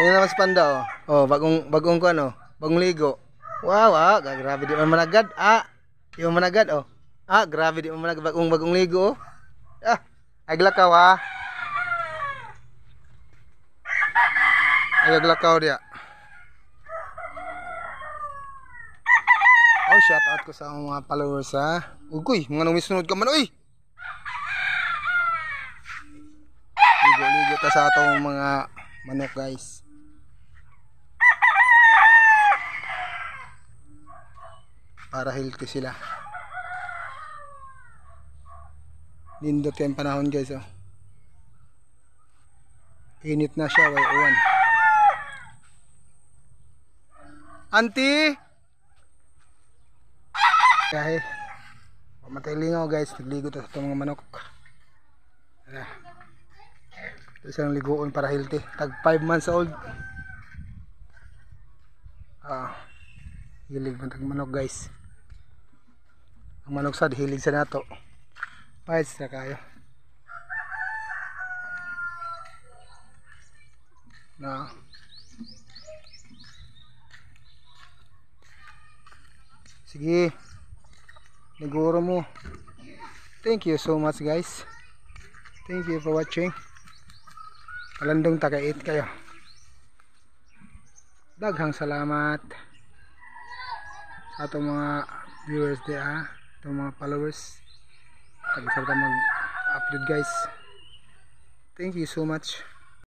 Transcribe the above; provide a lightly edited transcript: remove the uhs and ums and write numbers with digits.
Kanya naman si Panda oh. Oh, bagong bagong ko ano, bagong ligo. Wow, ah, grabe di man managad. Ah, di man managad oh. Ah, grabe di man managad bagong bagong ligo oh. Ah, ay glakaw ah. Ay glakaw dia. Oh, shout out ko sa mga followers ha. Ugoy, mga numisunod ka man oy. Ligo-ligo ta sa atong mga manok guys. Para healthy sila. Nindot kayong panahon guys oh. Init na siya, way uwan. Auntie! Kahe. Pamatay lingaw guys, nagligo ta sa itong mga manok. Tara. Ito silang liguon para healthy. Tag 5 months old. Ah. Hilig man tag manok guys. Ang manok sad hilig sa nato. Fights na kayo. Na. Sige. Liguro mo. Thank you so much guys. Thank you for watching. Palandong tagait kayo. Daghang salamat sa atong mga viewers di ah, atong mga followers. Tag mag-upload guys. Thank you so much.